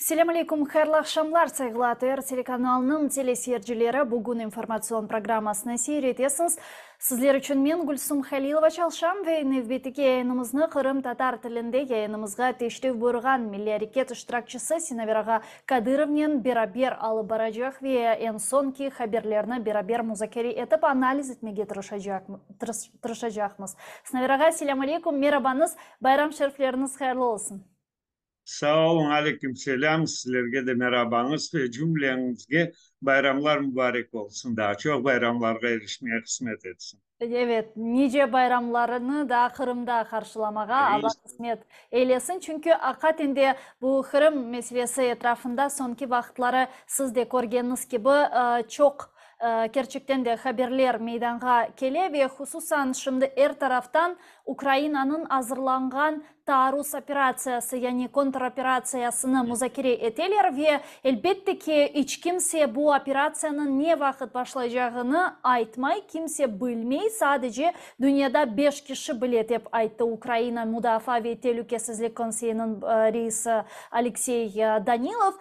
Selâm aleyküm, hayırlı aqşamlar, sayğılı ATR telekanalınıñ teleseyircileri! Bugün informatsion programmasını seyir etesiñiz. Sizler içün men, Gülsum Halilova, çalışam ve nevbetteki yayınımıznı qırımtatar tilinde yayınımızğa teşrif buyurğan milliy areket iştirakçisi Sinaver ağa Kadırovnen beraber alıp baracaq ve eñ soñki haberlerni beraber muzakere etip analiz etmege tırışacaqmız. Sinaver ağa, selâm aleyküm, merabañız, bayram şerifleriñiz hayırlı olsun! Sağ oluñ, aleyküm selâm, sizlerge de merabañız ve cümleñizge bayramlar mubarek olsun, daa çoq bayramlarğa irişmege qısmet etsin. Evet, nice bayramlarını da Qırımda qarşılamağa Alla qısmet eylesin, çünki aqaten de bu Qırım meselesi etrafında soñki vaqıtları siz de körgeniñiz kibi çoq kerçekten de haberler meydanğa kele ve hususan şimdi er taraftan Ukrainanıñ azırlanğan taarruz operatsiyası, yani kontroperatsiyasını muzakere eteler ve, elbette ki, iç kimse bu operatsiyanıñ ne vaqıt başlaycağını aytmay, kimse bilmey, sadece dünyada beş kişi bile, dep ayttı Ukraina Mudafaa ve telükesizlik konseyiniñ reisi Aleksey Danilov.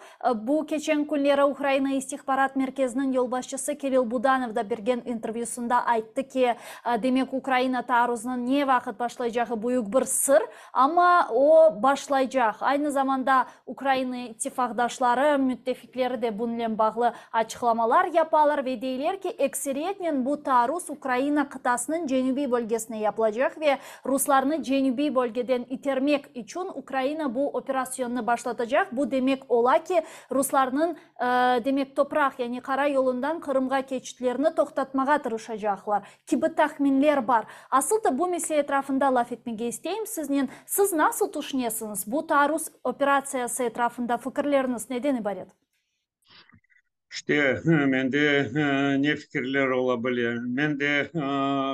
Bu keçen künleri Ukraina istihbarat merkeziniñ yolbaşçısı Kirill Budanov da bergen intervyüsında ayttı ki, demek Ukraina taarruzınıñ ne vaqıt başlaycağı büyük bir sır, amma o başlaycaq. Aynı zamanda Ukraina ittifaqdaşları, müttefikleri de bunınen bağlı açıqlamalar yapalar ve deyler ki, ekseriyetnen bu taarruz Ukraina qıtasınıñ cenübiy bölgesine yapılacaq ve Ruslarnı cenübiy bölgeden itermek içün Ukraina bu operasyonnı başlatacaq, bu demek ola ki, ruslarnıñ, demek, topraq, yani qara yolundan Qırımğa keçitlerini toqtatmağa tırışacaqlar, kibi tahminler bar. Asıl da bu mesele etrafında laf etmege isteyim siznen. Siz nasıl tüşünesiñiz, bu taarruz operatsiyası etrafında fikirleriñiz neden ibaret? İşte, mende ne fikirler ola bile? Men de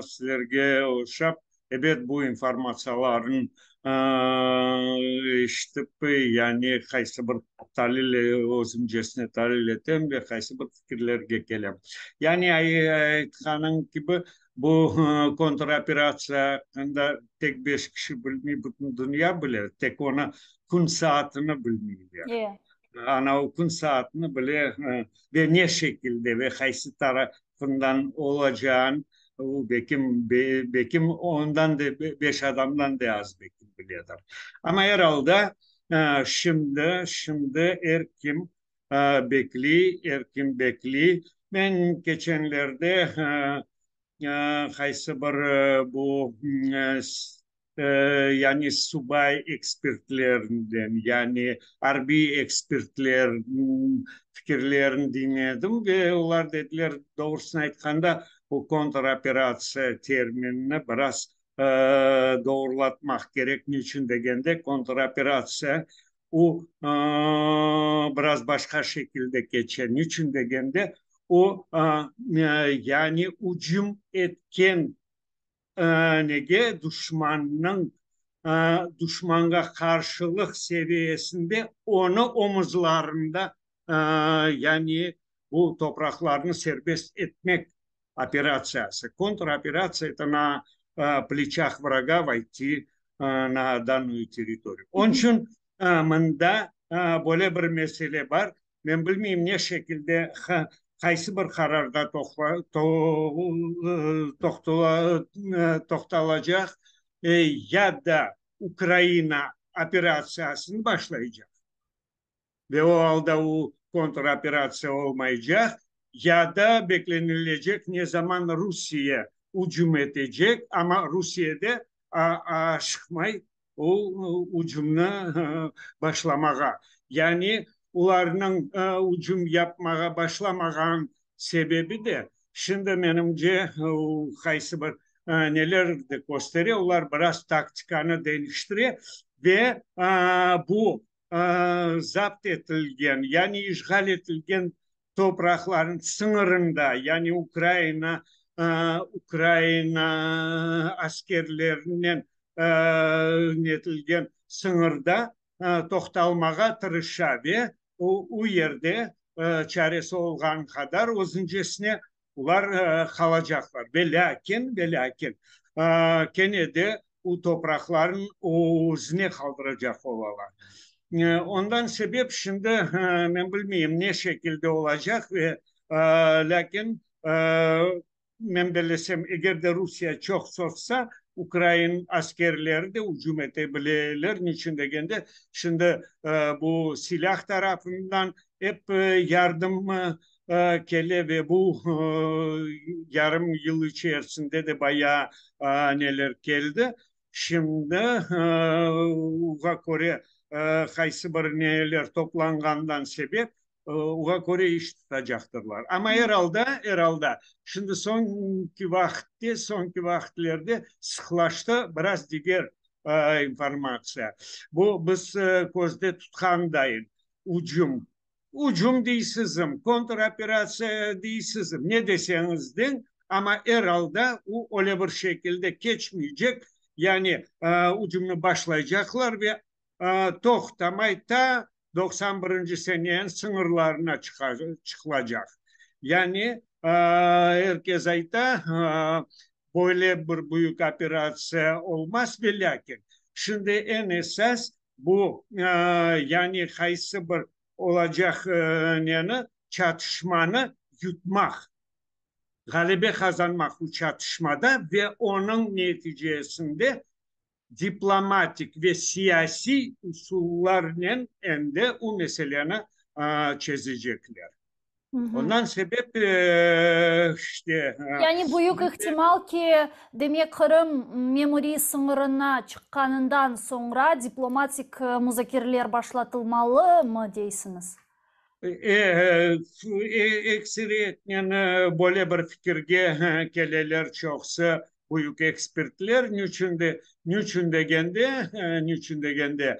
sizlerge oşap, ebet, bu informatsiyalarnı eşitip, yani qaysı bir talil, özümcesine talil etem ve qaysı bir fikirlerge kelem. Yani, aytqanıñ kibi, bu kontroperatsiya aqqında tek beş kişi bilmey, bütün dünya bile, tek onı kün saatini bilmeyler. Ana o kün saatini bile ve ne şekilde ve qaysı tarafından olacağın o bekim, bekim ondan da beş adamdan da az bekim biledir. Amma er alda şimdi, şimdi er kim bekliy, er kim bekliy. Men keçenlerde qaysı bir bu yani subay ekspertlerinden, yani arbiy ekspertlerniñ fikirlerini diñledim ve olar dediler, doğrusını aytqanda, bu kontroperatsiya terminini biraz doğrulatmaq kerek. Niçün degende, kontroperatsiya o biraz başqa şekilde keçe. Niçün degende, o, yani ücüm etken nege duşmannıñ, duşmanğa qarşılıq seviyesinde onı omuzlarında, yani bu topraqlarnı serbest etmek operatsiyası, kontroperatsiya, eto na pleçah vraga voyti na dannuyu territoriyu. Onıñ içün mında böyle bir mesele bar. Men bilmeyim, ne şekilde, qaysı bir qararda toqtalacaq, ya da Ukraina operatsiyasını başlaycaq ve o alda o kontroperatsiya olmaycaq, ya da beklenilecek ne zaman Rusiye ücüm etecek, amma Rusiye de aşıqmay o ücümni başlamağa. Yani olarnıñ ücüm yapmağa başlamağan sebebi de, şimdi menimce, qaysı bir neler de köstere, olar biraz taktikanı deñiştire ve bu zapt etilgen, yani işğal etilgen topraqlarnıñ sıñırında, yani Ukraina Ukraina askerlerinen netilgen sıñırda toqtalmağa tırışa ve o yerde çaresi olğanı qadar özüncesine olar qalacaqlar. Ve lâkin, ve lâkin, kene de o topraqlarnı özüne qaldıracaq olalar. Ondan sebep şimdi men bilmeyim ne şekilde olacaq ve lâkin men bellesem, eger de Rusiye çoq soqsa, ukrain askerleri de ücüm ete bileler. Niçün degende, şimdi bu silâh tarafından ep yardım kele ve bu yarım yıl içerisinde de bayağı neler keldi. Şimdi oğa köre qaysı bir neler toplanğandan sebep oğa köre iş tutacaqtırlar. Amma er alda, er alda, şimdi soñki vaqıtte, soñki vaqıtlerde sıqlaştı biraz diger informatsiya. Bu biz közde tutqandayın ücüm Ücüm deysizim, kontroperatsiya deysizim, ne deseñiz deñ, amma er alda o öyle bir şekilde keçmeycek, yani ücümni başlaycaqlar ve toqtamay ta 91-nci seneniñ sıñırlarına çıqılacaq. Yani er kes ayta, böyle bir büyük operatsiya olmaz, velâkin şimdi eñ esas Bu, yani qaysı bir olacaq neni, çatışmanı yutmaq, ğalebe qazanmaq bu çatışmada ve onıñ neticesinde diplomatik ve siyasiy usullarnen endi o meseleni çezecekler. Ondan sebep, işte. Yani büyük ihtimal ki, demek Qırım memuriy sıñırına çıqqanından soñra diplomatik muzakereler başlatılmalımı deysiñiz? Ekseriyetnen böyle bir fikirge keleler çoqusı büyük ekspertler. Niçün de, niçün degende, niçün degende,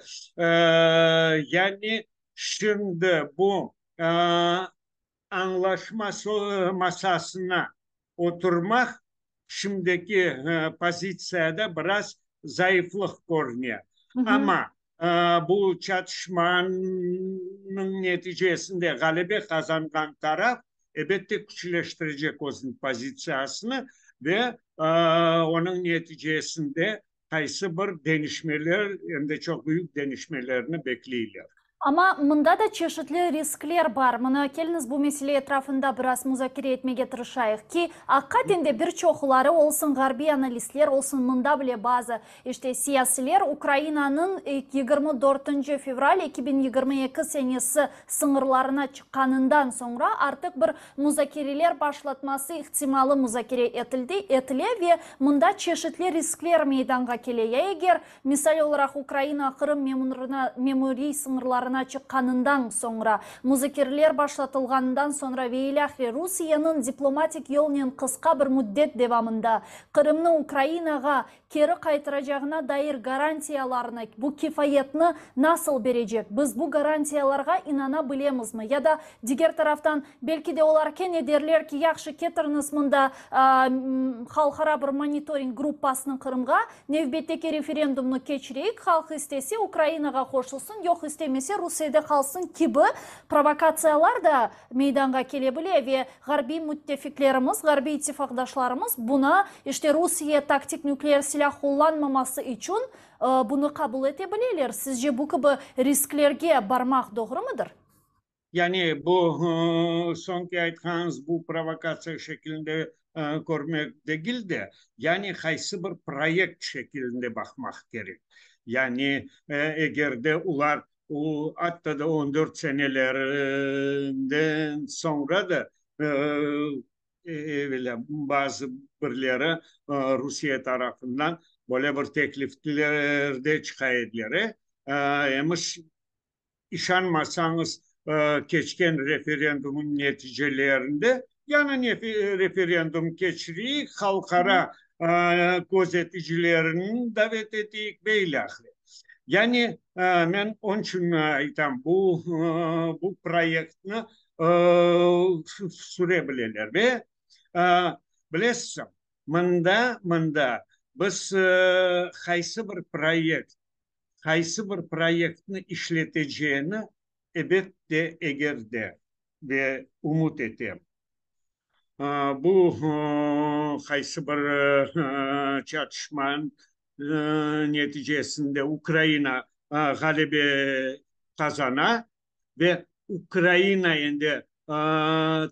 yani şimdi bu añlaşma masasına oturmaq şimdiki pozitsiyada biraz zayıflıq körüne. Amma bu çatışmanıñ neticesinde ğalebe qazanğan taraf, ebette, küçleştirecek özüniñ pozitsiyasını ve onıñ neticesinde qaysı bir deñişmeler, em de çoq büyük deñişmelerni bekleyler. Amma mında da çeşitli riskler bar. Mına, keliñiz bu mesele etrafında biraz muzakere etmege tırışayıq ki, aqiqaten de bir çoqları, olsun ğarbiy analistler, olsun mında bile bazı, işte, siyasiler Ukrainanıñ 24 fevral 2022 senesi sıñırlarına çıqqanından soñra artıq bir muzakereler başlatması ihtimalı muzakere etildi, etile ve mında çeşitli riskler meydanğa kele. Ya eger, misal olaraq, Ukraina Qırım memuriy sıñırlarına çıqqanından soñra, muzakereler başlatılğanından soñra ve ilâhre Rusiyeniñ diplomatik yolnen qısqa bir müddet devamında Qırımnı Ukrainağa keri qaytaracağına dair garantiyalarnı, bu kifayetni nasıl berecek? Biz bu garantiyalarğa inana bilemizmi? Ya da, diger taraftan, belki de olar kene derler ki, yahşı, ketiriñiz mında halqara bir monitoring gruppasını Qırımğa, nevbetteki referendumnı keçireyik, halq istese, Ukrainağa qoşulsın, yoq, istemese, Rusiyede qalsın kibi provokatsiyalar da meydanğa kele bile ve ğarbiy müttefiklerimiz, ğarbiy ittifaqdaşlarımız buna, işte, Rusiye taktik nükleer silâ qullanmaması içün bunı qabul ete bileler. Sizce bu kibi risklerge barmaq doğrumıdır? Yani bu soñki aytqanıñız bu provokatsiya şekilinde körmek degil de, yani qaysı bir proyekt şekilinde baqmaq kerek. Yani eger de olar O, atta da on dört senelerinden soñra da evelâ bazı birleri Rusiye tarafından böyle bir teklifler de çıqa ediler. Emiş, işanmasañız, keçken referendumnıñ neticelerinde yañı referendum keçireyik, halqara közeticilerini davet eteyik ve ilâhre. Yani, men onıñ içün aytam, bu bu proyektni süre bileler. Ve, bilesiñ, mında, mında biz qaysı bir proyekt, qaysı bir proyektni işleteceğini, ebet de, eger de, ve ümüt etem, Bu qaysı bir çatışmanıñ neticesinde Ukraina ğalebe. qazana ve Ukraina endi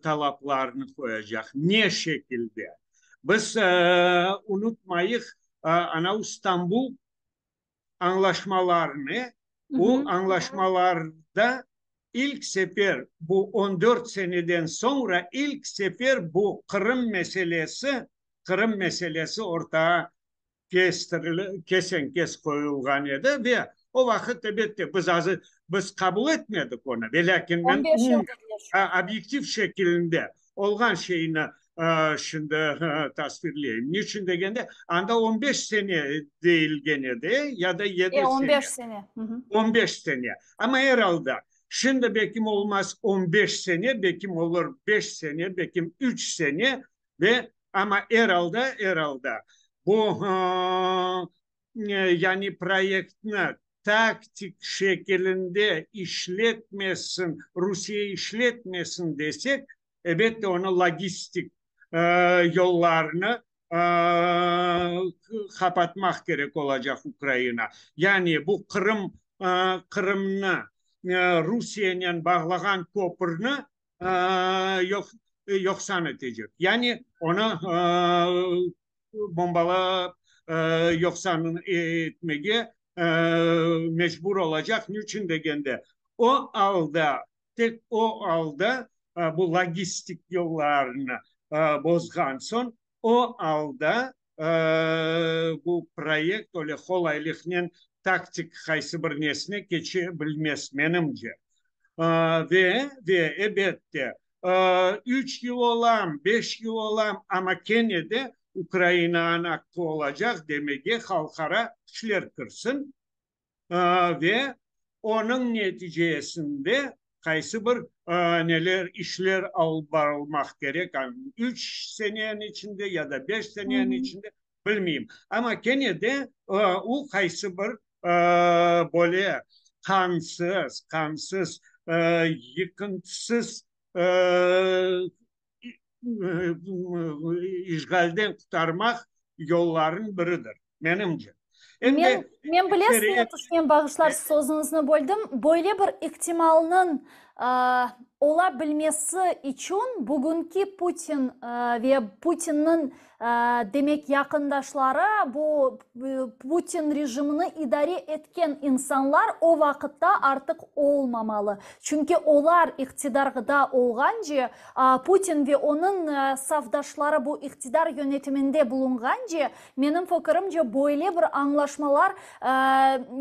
talaplarını qoyacaq. Ne şekilde? Biz unutmayıq, anav İstanbul añlaşmalarını, bu añlaşmalarda ilk sefer, bu on dört seneden soñra ilk sefer bu Qırım meselesi, Qırım meselesi ortağa kesen-kes qoyulğan edi ve o vaqıt, elbette, biz azı, biz qabul etmedik onı, velâkin men obyektiv şekilinde olğan şeyni şimdi tasvirleyim. Niçün degende, anda on beş sene deyilgen edi, ya da yedi sene. On beş sene. On beş sene. Amma er alda, şimdi belkim olmaz on beş sene, belkim olur beş sene, belkim üç sene ve amma er alda, er alda bu yani proyektni taktik şekilinde işletmesin, Rusiye işletmesin desek, elbette, onı logistik yollarını qapatmaq kerek olacaq Ukraina. Yani bu Qırım Qırımnı Rusiyenen bağlağan köpürni yoq yoqsan etecek. Yani onı bombalap yoqsan etmege mecbur olacaq. Niçün degende, o alda, tek o alda bu logistik yollarını bozğan soñ, o alda bu proyekt öyle qolaylıqnen taktik qaysı bir nesine keçe bilmez, menimce. Ve, elbette, üç yıl olam, beş yıl olam, amma kene de Ukrainanıñ aqqı olacaq demege halqara küçler kirsin ve onıñ neticesinde qaysı bir neler işler alıp barılmaq kerek, üç seneniñ içinde ya da beş seneniñ içinde, bilmeyim. Amma kene de o qaysı bir böyle qansız, qansız, yıqıntısız işğalden qurtarmaq yollarınıñ biridir, menimce. Men, men bilesiñmi, Tüşmen, bağışlar, sözüñizni böldim, böyle bir ihtimalnıñ ola bilmesi içün bugünki Putin ve Putinniñ, demek, yaqındaşları, bu Putin rejimini idare etken insanlar o vaqıtta artıq olmamalı. Çünki olar iqtidarda olğance, Putin ve onıñ safdaşları bu iqtidar yönetiminde bulunğance, Menim fikirimce, böyle bir añlaşmalar,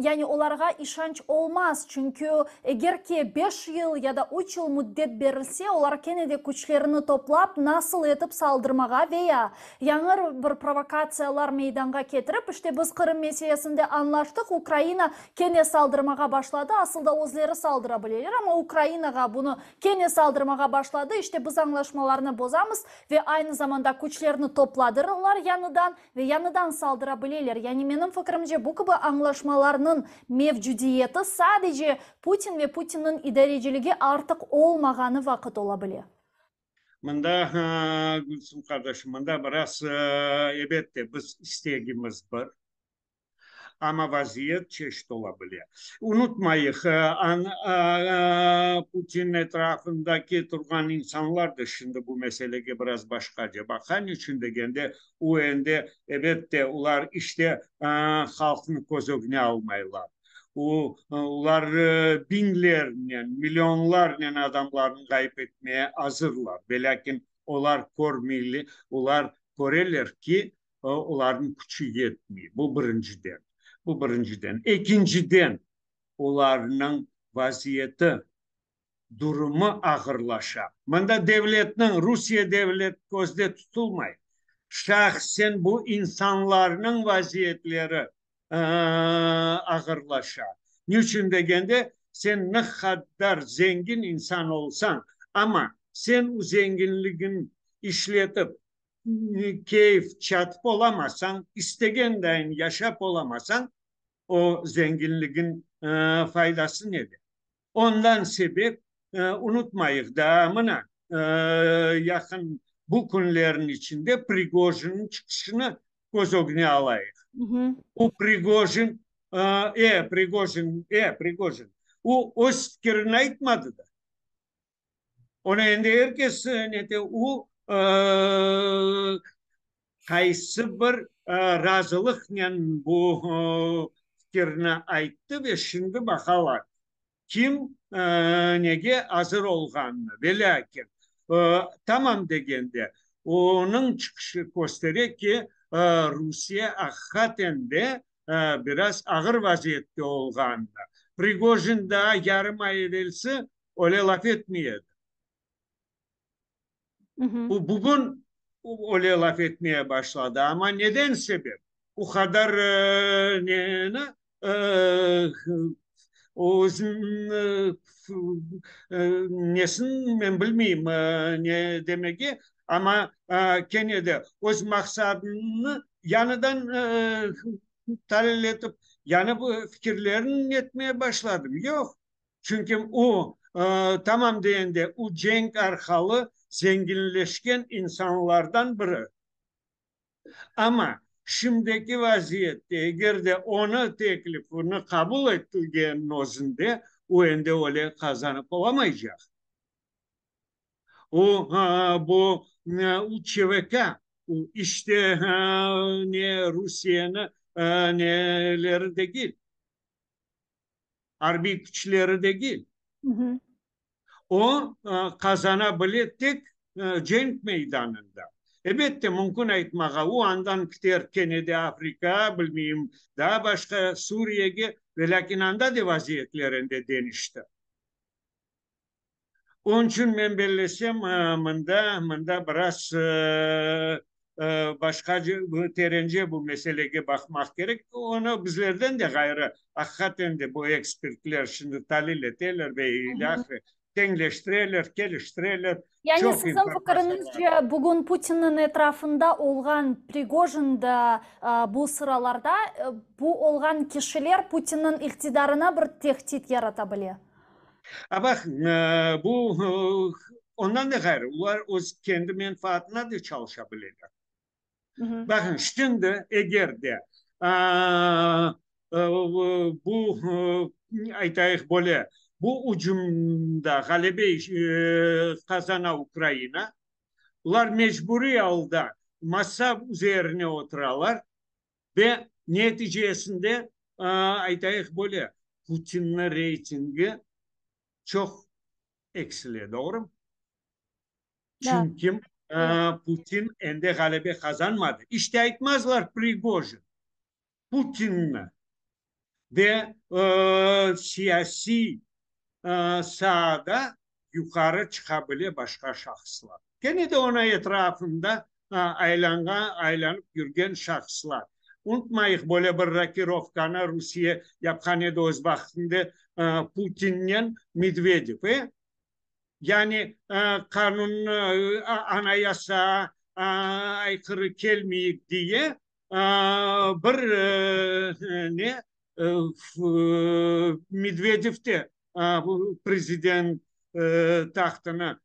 yani olarğa işanç olmaz, çünki eger ki beş yıl ya da üç yıl müddet berilse, olar kene de küçlerini toplap, nasıl etip saldırmağa ve ya yañı bir provokatsiyalar meydanğa ketirip, işte biz Qırım meselesinde añlaştıq, Ukraina kene saldırmağa başladı, asıl da özleri saldıra bileler, amma Ukrainağa bunı kene saldırmağa başladı, işte biz añlaşmalarnı bozamız, Ve aynı zamanda küçlerini topladırlar yañıdan ve yañıdan saldıra bileler. Yani menim fikrimce bu kibi añlaşmalarnıñ mevcudiyeti sadece Putin ve Putinniñ idareciligi artıq olmağanı vaqıt ola bile. Mında, Gülsüm qardaşım, mında biraz, ebette, biz istegimiz bir. Amma vaziyet çeşit ola bile. Unutmayıq, Putin etrafındaki turğan insanlar da şimdi bu meselege biraz başqaca baqa. Niçün degende, o endi, ebette, olar işte halqnı köz ögüne almaylar. O, olar biñlernen, millionlarnen adamlarnı ğayıp etmeye azırlar. Velâkin olar körmeyler, olar köreler ki, olarnıñ küçü yetmey. Bu birinciden. Bu birinciden. Ekinciden, olarnıñ vaziyeti, durumı ağırlaşa. Mında devletniñ, Rusiye devlet közde tutulmay. Şahsen bu insanlarnıñ vaziyetleri ağırlaşa. Niçün degende, sen ne qadar zengin insan olsañ, amma sen o zenginligiñ işletip, keyf çatıp olamasañ, istegendayin yaşap olamasañ, o zenginligiñ faydası nede? Ondan sebep, unutmayıq, daa mına yaqın bu künlerniñ içinde Prigojinniñ çıqışını köz ögüne alayıq. Bu Prigojin, e, Prigojin, e, Prigojin. O öz fikirini aytmadı da. Onı endi er kes nete, o qaysı bir razılıqnen bu fikirni ayttı ve şimdi baqalar, kim nege azır olğanını. Velâkin, tamam degende, onıñ çıqışı köstere ki, Rusiye aqiqaten de biraz ağır vaziyette olğanını. Prigojin daa yarım ay evelsi öyle laf etmey edi. O bugün öyle laf etmeye başladı. Amma neden sebep? O qadar neni özüniñ nesini men bilmeyim ne demege, amma kene de öz maqsadını yañıdan talil etip, yañı fikirlerini etmeye başladım. Yoq. Çünki o, tamam degende, o cenk arqalı zenginleşken insanlardan biri. Amma şimdiki vaziyette, eger de onı teklifini qabul etilgeniniñ özünde, o endi öyle qazanıp olamaycaq. O, bu ÇVK, işte ne Rusiyeni neleri degil. Arbiy küçleri degil. O, qazana bile tek cenk meydanında. Ebette, mümkün aytmağa, o andan kiter kene de Afrika, bilmeyim, daa başqa, Suriyege, velâkin anda de vaziyetler endi deñişti. Onıñ içün men bellesem, mında, mında biraz başqace, terence bu meselege baqmaq kerek. Onı bizlerden de ğayrı, aqiqaten de bu ekspertler şimdi talil eteler ve ilâhre, teñleştireler, keliştireler. Yani siziñ fikiriñizce, bugün Putinniñ etrafında olğan Prigojin da bu sıralarda, bu olğan kişiler Putinniñ iqtidarına bir tehdit yarata bile? A baq, bu, ondan da ğayrı, olar öz kendi menfaatına da çalışa bileler. Baqıñ, şimdi eger de bu, aytayıq böyle, bu ücümda ğalebe qazana Ukraina, olar mecburiy alda masa üzerine oturalar ve neticesinde, aytayıq böyle, Putinniñ reytingi çoq eksile, doğrumı? Çünki Putin endi ğalebe qazanmadı. İşte aytmazlar Prigojin, Putinni ve siyasiy saada yuqarı çıqa bile başqa şahıslar. Kene de onıñ etrafında aylanğan, aylanıp yürgen şahıslar. Unutmayıq, böyle bir rokirovkanı Rusiye yapqan edi öz vaqtında Putinnen Medvedev, e? Yani qanunnı, anayasa ayqırı kelmeyik diye bir ne Medvedev de prezident tahtını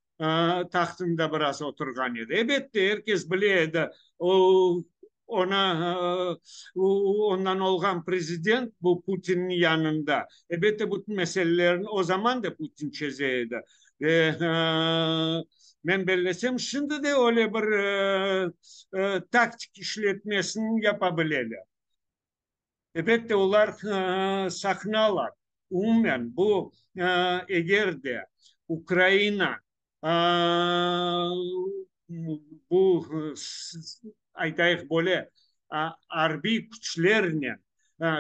tahtında biraz oturğan edi. Ebette, er kes bile edi, o, ona, ondan olğan prezident bu Putinniñ yanında. Ebette, bütün meselelerni o zaman da Putin çeze edi. Ve men bellesem, şimdi de öyle bir taktik işletmesini yapa bileler. Ebette, olar saqınalar. Umumen, bu, eger de Ukraina bu, aytayıq böyle, arbiy küçlernen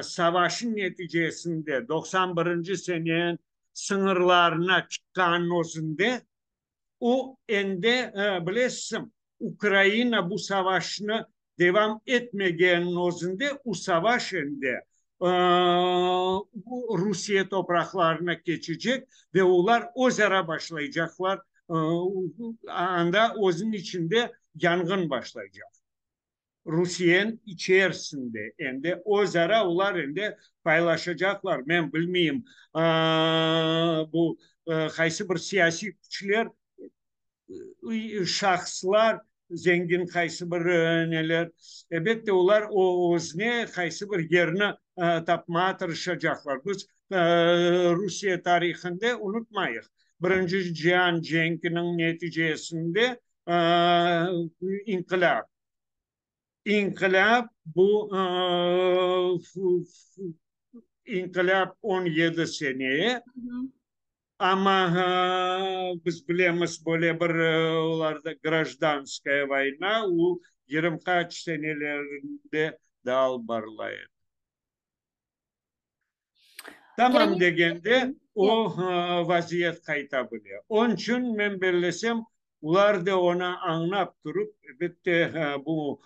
savaşın neticesinde 91-nci seneniñ sıñırlarına çıqqanınıñ özünde, O, endi, bilesiñ, Ukraina bu savaşnı devam etmegeniniñ özünde, u savaş endi Rusiye topraqlarına keçecek ve olar öz ara başlaycaqlar, anda özüniñ içinde yanğın başlaycaq. Rusiyeniñ içerisinde endi öz ara olar endi paylaşacaqlar, men bilmeyim, bu qaysı bir siyasiy küçler, şahıslar, zengin qaysı bir neler, elbette, olar özüne qaysı bir yerni tapmağa tırışacaqlar. Biz. Rusiye tarihinde unutmayıq, Birinci cian cenkiniñ neticesinde inqilâp. İnqilâp bu inqilâp 17 seneye, amma biz bilemiz böyle bir olarda grajdanskaya voyna u yigirmi qaç senelerinde daa alıp barıla edi. Tamam degende o vaziyet qayta bile. Onıñ içün men bellesem, olar da onı añlap turıp, elbette, bu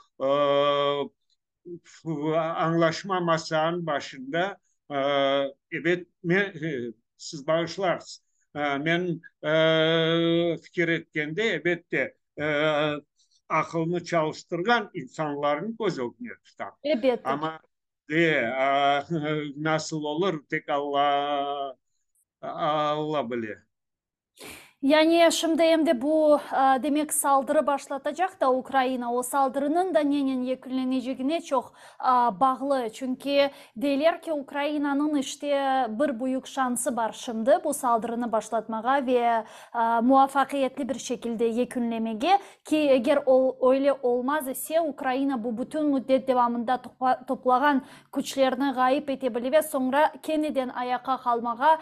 añlaşma masanıñ başında, ebet, men, siz bağışlarsız, men fikir etkende, elbette, aqılnı çalıştırğan insanlarnı köz ögüne tutam. Elbette. Amma De, nasıl olur, tek Alla, Alla bile. Yani şimdi em de bu, demek, saldırı başlatacaq da Ukraina, o saldırınıñ da nenen yekünlenecegine çoq bağlı. Çünki deyler ki, Ukrainanıñ işte bir büyük şansı bar şimdi bu saldırını başlatmağa ve muvafaqiyetli bir şekilde yekünlemege. Ki eger o öyle olmaz ise, Ukraina bu bütün müddet devamında toplağan küçlerini ğayıp ete bile ve soñra keneden ayaqqa qalmağa,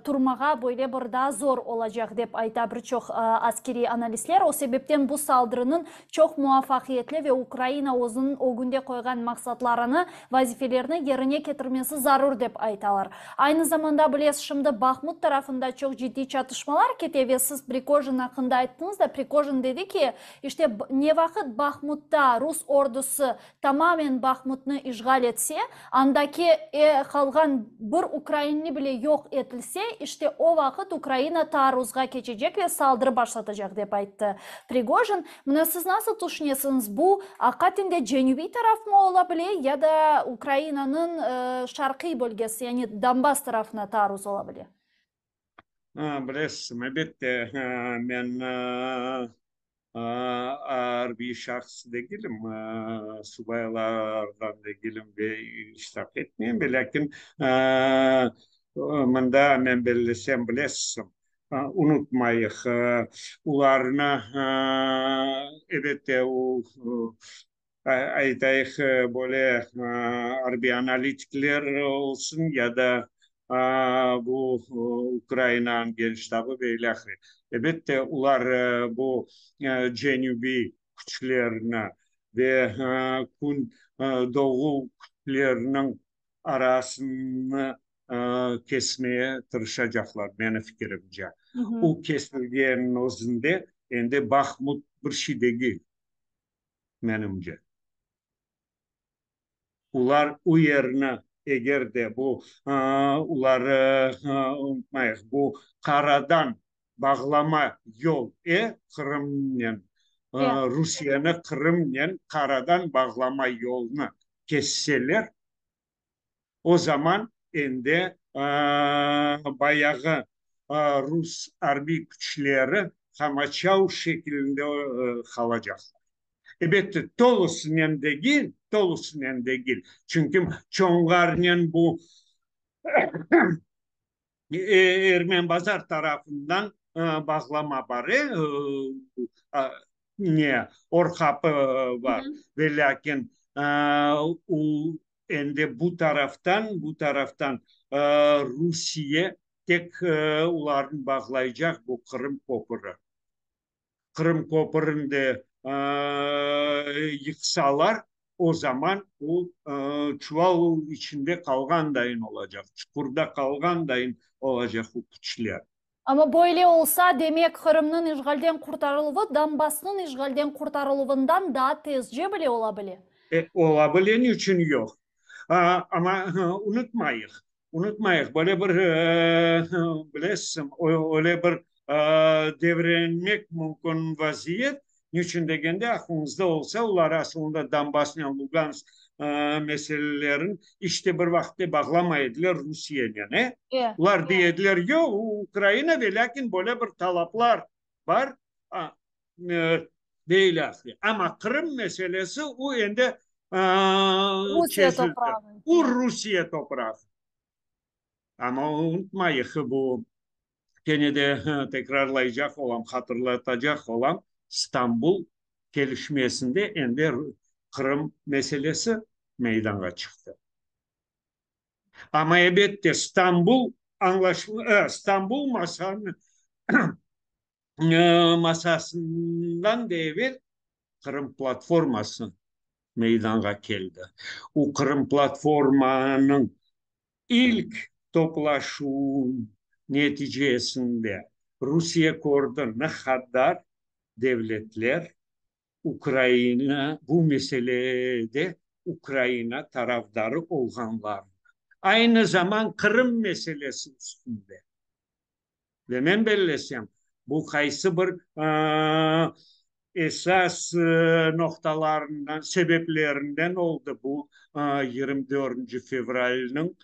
turmağa böyle bir daa zor olacaq, dep ayta bir çoq askeriy analistler. O sebepten bu saldırınıñ çoq muvafaqiyetli ve Ukraina özüniñ ögünde qoyğan maqsatlarını, vazifelerini yerine ketirmesi zarur, dep aytalar. Aynı zamanda, bilesiz, şimdi Bahmut tarafında çoq ciddiy çatışmalar kete ve siz Prigojin aqqında ayttıñız da, Prigojin dedi ki, işte, ne vaqıt Bahmutta rus ordusı tamamen Bahmutnı işğal etse, andaki qalğan bir ukrainli bile yoq etilse, işte, o vaqıt Ukraina taarruzğa keçecek ve saldırı başlatacaq, dep ayttı Prigojin. Mına siz nasıl tüşünesiñiz, bu aqaten de cenübiy tarafmı ola bile ya da Ukrainanıñ şarqiy bölgesi, yani Donbass tarafına taarruz ola bile? Bilesiz, elbette, men arbiy şahs degilim, subaylardan degilim ve iştirak etmeyim, velâkin mında men bellesem, bilesiz, Unutmayıq, olarnı, elbette, o, aytayıq, böyle arbiy analitikler olsun ya da bu Ukrainanıñ Genştabı ve ilâhre. Elbette, olar bu cenübiy küçlerni ve kün doğu küçleriniñ arasını kesmeye tırışacaqlar, meni fikirimce. O kesilgenniñ özünde endi Bahmut bir şey degil, menimce. Olar o yerni, eger de bu, olar, unutmayıq, bu qaradan bağlama yol, e, Qırımnen, Rusiyeni Qırımnen qaradan bağlama yolnı kesseler, O zaman endi bayağı rus arbiy küçleri qamaçav şekilinde qalacaqlar. Elbette, tolusınen degil, tolusınen degil, çünki Çoñğarnen bu Ermenbazar tarafından bağlama bar, ne, Orqapı bar, ve lâkin o endi bu taraftan, bu taraftan Rusiye tek olarnı bağlaycaq bu Qırım köpüri. Qırım köpürini de yıqsalar, o zaman o çuval içinde qalğandayın olacaq, çuqurda qalğandayın olacaq o küçler. Amma böyle olsa, demek, Qırımnıñ işğalden qurtarıluvı Donbassnıñ işğalden qurtarıluvından daa tezce bile ola bile. Ola bile, niçün yoq? Amma unutmayıq, Unutmayıq, böyle bir, bilesiñ, öyle bir devrenmek mümkün vaziyet. Niçün degende, aqlıñızda olsa, olar asılında Donbassnen Lugansk meselelerin iç te bir vaqıtte bağlamay ediler Rusiyenen, e? Olar dey ediler, yoq, Ukraina ve lâkin böyle bir talaplar bar, ve ilâhre. Amma Qırım meselesi o endi Rusiye çezildi. toprağı. O Rusiye toprağı. Amma unutmayıq, bu kene de tekrarlaycaq olam, hatırlatacaq olam, Stambul kelişmesinde endi Qırım meselesi meydanğa çıqtı. Amma, ebette, Stambul añlaşma, Stambul masanı masasından da evel Qırım platforması meydanğa keldi. O Qırım platformanıñ ilk toplaşuvı neticesinde Rusiye kördi, ne qadar devletler Ukraina bu meselede Ukraina tarafdarı olğanlarını, aynı zaman Qırım meselesi üstünde. Ve men bellesem, bu qaysı bir esas noqtalarından, sebeplerinden oldı bu 24 fevralniñ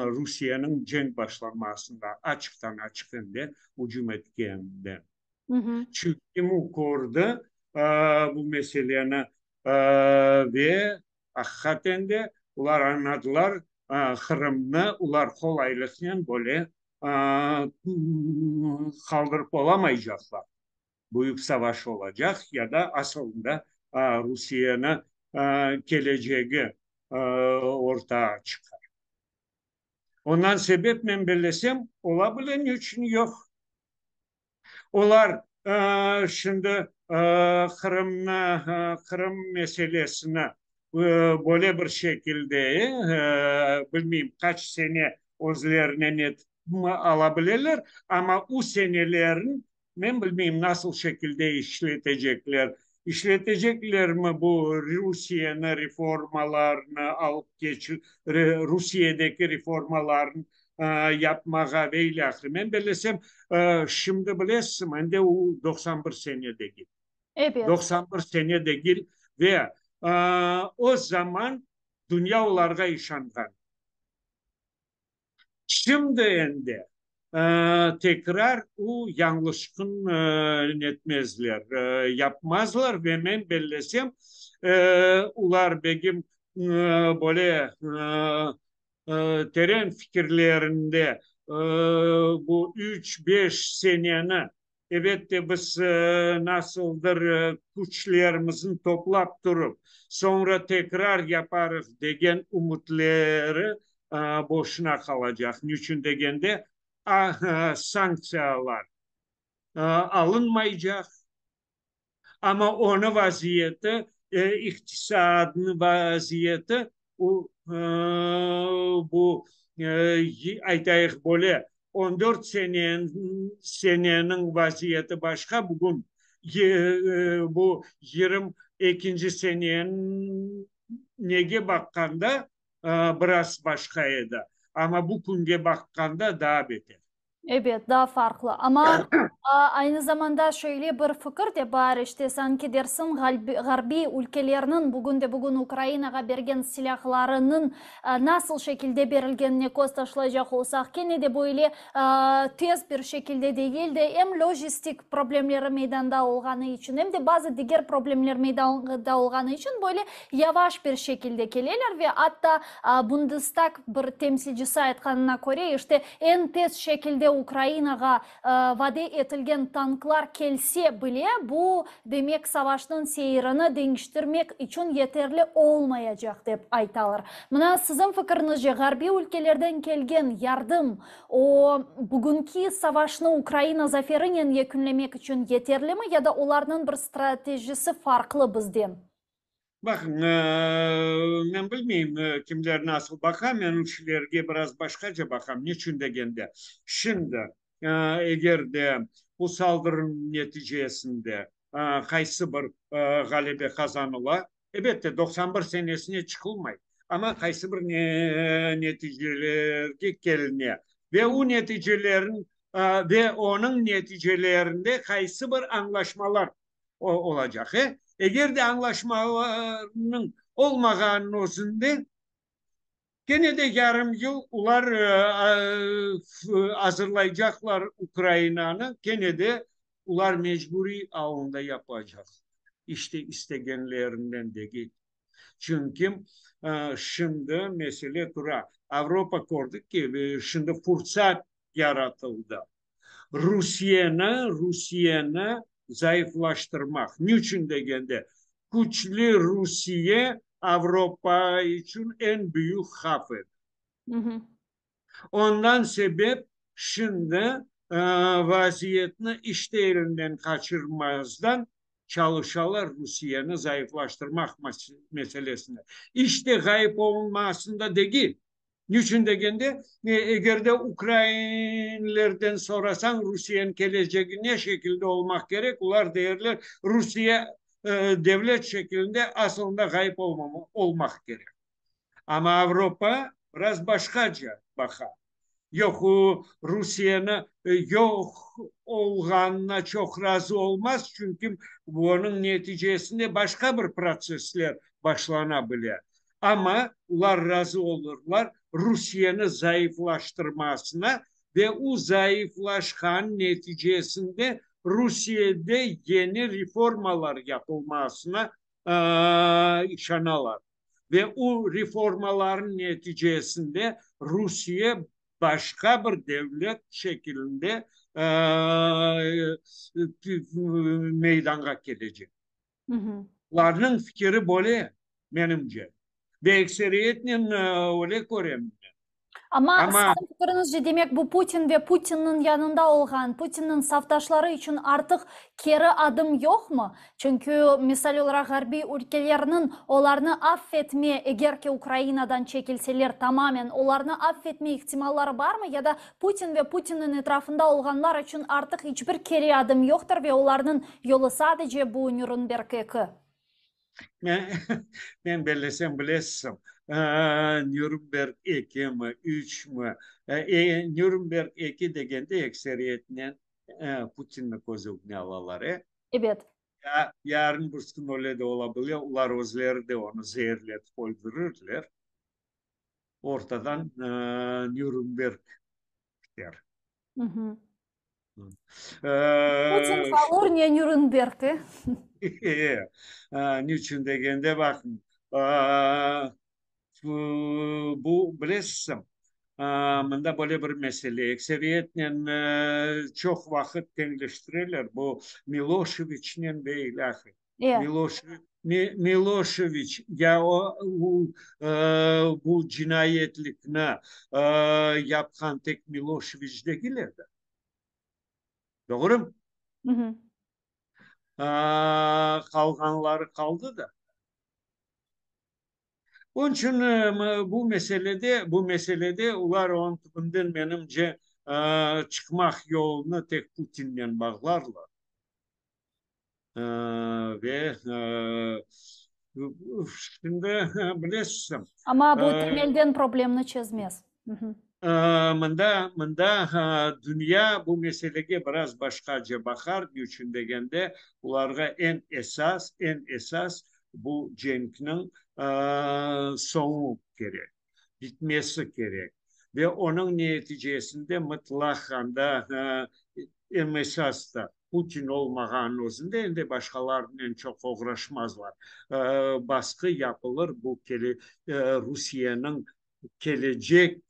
Rusiyeniñ cenk başlanmasında açıqtan-açıq em de ücüm etkeninden. Çünki o kördi bu meseleni ve aqiqaten de olar añladılar, Qırımnı olar qolaylıqnen böyle qaldırıp olamaycaqlar. Büyük savaş olacaq ya da asılında Rusiyeni kelecegi ortağa çıqar. Ondan sebep men bellesem, ola bile, ne içün yoq? Olar şimdi Qırımnı, Qırım meselesini böyle bir şekilde, bilmeyim, qaç sene özlerine net ala bileler, amma o senelerin, men bilmeyim, nasıl şekilde işletecekler. İşleteceklermi bu Rusiyeni reformalarını alıp keçü, Rusiyedeki reformalarnı yapmağa ve ilâhre. Men bellesem, şimdi bilesizmi, endi o 91 sene degil. Ebet. 91 sene degil ve o zaman dünya olarğa işanğan. Şimdi endi tekrar o yañlışqın netmezler, yapmazlar ve men bellesem, olar begim böyle teren fikirlerinde bu üç-beş seneni Ebette, biz nasıldır küçlerimizni toplap turıp, soñra tekrar yaparıq degen ümütleri boşuna qalacaq. Niçün degende, sanktsiyalar alınmaycaq, Amma onı vaziyeti, iqtisadnıñ vaziyeti, bu, aytayıq, böyle 14 seneniñ vaziyeti başqa, bugün bu 22-nci seneniñ nege baqqanda biraz başqa edi, amma bu künge baqqanda daa beter. Ebet, daa farqlı. Amma aynı zamanda şöyle bir fikir de bar, işte, sanki dersiñ, ğarbiy ülkelerniñ bugün de-bugün Ukrainağa bergen silâhlarınıñ nasıl şekilde berilgenine köz taşlaycaq olsaq, kene de böyle tez bir şekilde degil de, em lojistik problemleri meydanda olğanı içün, em de bazı diger problemler meydanda olğanı içün böyle yavaş bir şekilde keleler ve atta Bundestag bir temsilcisi aytqanına köre, işte, eñ tez şekilde Ukrainağa vade etilgen tanklar kelse bile, bu, demek, savaşnıñ seyirini deñiştirmek içün yeterli olmaycaq, dep aytalar. Mına, siziñ fikiriñizce, ğarbiy ülkelerden kelgen yardım, o, bugünki savaşnı Ukraina zaferinen yekünlemek içün yeterlimi ya da olarnıñ bir stratejisi farqlı bizden? Baqıñ, men bilmeyim, kimler nasıl baqa, men işlerge biraz başqaca baqam. Niçün degende, şimdi, eger de bu saldırınıñ neticesinde qaysı bir ğalebe qazanıla, ebette, 91 senesine çıqılmay, amma qaysı bir neticelerge keline ve o neticelerniñ ve onıñ neticelerinde qaysı bir añlaşmalar olacaq. Eger de añlaşmalarnıñ olmağanınıñ özünde, kene de yarım yıl olar azırlaycaqlar Ukrainanı, kene de olar mecburiy alında yapacaq. İşte istegenlerinden degil. Çünki şimdi mesele tura. Avropa kördi ki, şimdi fursat yaratıldı. Rusiyeni, Rusiyeni zayıflaştırmaq. Niçün degende, küçlü Rusiye Avropa içün eñ büyük havf edi. Ondan sebep şimdi vaziyetni işte elinden qaçırmazdan çalışalar Rusiyeni zayıflaştırmaq meselesinde. İşte ğayıp olunmasında degil. Niçün degende, eger de ukrainlerden sorasañ, Rusiyeniñ kelecegi ne şekilde olmaq kerek, olar deyerler, Rusiye devlet şekilinde asılında ğayıp olmaq kerek. Amma Avropa biraz başqaca baqa. Yoq, o, Rusiyeni yoq olğanına çoq razı olmaz, çünki onıñ neticesinde başqa bir protsessler başlana bile. Amma olar razı olurlar Rusiyeni zayıflaştırmasına ve o zayıflaşqan neticesinde Rusiyede yeni reformalar yapılmasına işanalar. Ve o reformalarnıñ neticesinde Rusiye başqa bir devlet şekilinde meydanğa kelecek. Olarnıñ fikiri böyle, menimce. Ve ekseriyetnen öyle körem men. Amma, siziñ fikiriñizce, demek, bu Putin ve Putinniñ yanında olğan, Putinniñ safdaşları içün artıq keri adım yoqmı? Çünki, misal olaraq, ğarbiy ülkelerniñ olarnı affetme, eger ki Ukrainadan çekilseler tamamen, olarnı affetme ihtimalları barmı ya da Putin ve Putinniñ etrafında olğanlar içün artıq iç bir keri adım yoqtır ve olarnıñ yolu sadece bu Nürnberg eki? Men bellesem, bilesiñ, Nürnberg ekimi, üçmi? Nürnberg eki degende ekseriyetnen Putinni köz ögüne alalar, e? Ebet. Ya, yarın bir kün öyle de ola bile, olar özleri de onı zeerletip öldürirler. Ortadan Nürnberg biter. Putin qalır, ne Nürnberg, e? E, niçün degende, baqıñ, bu, bilesiñ, mında böyle bir mesele, ekseriyetnen çoq vaqıt teñleştireler bu Miloşeviçnen ve ilâhre. Miloşeviç ya o bu cinayetlikni yapqan tek Miloşeviç degil edi. Doğrumı? Qalğanları qaldı da. Onıñ içün bu meselede, bu meselede olar onıñ tübünden, menimce, çıqmaq yolunı tek Putinnen bağlarlar. Ve şimdi bilesiz. Amma bu temelden problemni çezmez. Mında, mında dünya bu meselege biraz başqaca baqar, ne içün degende, olarğa eñ esas, eñ esas bu cenkniñ soñu kerek, bitmesi kerek. Ve onıñ neticesinde mıtlaq anda eñ esas da Putin olmağanın özünde endi başqalarınen çoq oğraşmazlar. Basqı yapılır bu Rusiyeniñ kelecek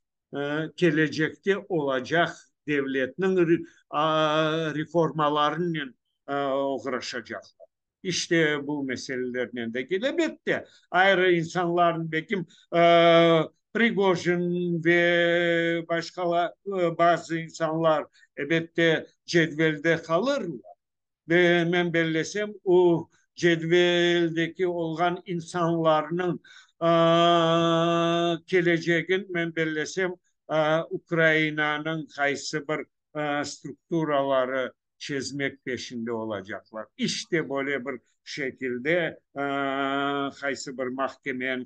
kelecekte olacaq devletniñ reformalarınen oğraşacaqlar. İşte bu meselelernen degil. Elbette, ayrı insanlarnıñ, belkim, Prigojin ve başqalar, bazı insanlar, elbette, cedvelde qalırlar. Ve men bellesem, o cedveldeki olğan insanlarnıñ kelecegin, men bellesem, Ukrainanıñ qaysı bir strukturaları çezmek peşinde olacaqlar. İşte böyle bir şekilde qaysı bir mahkemeniñ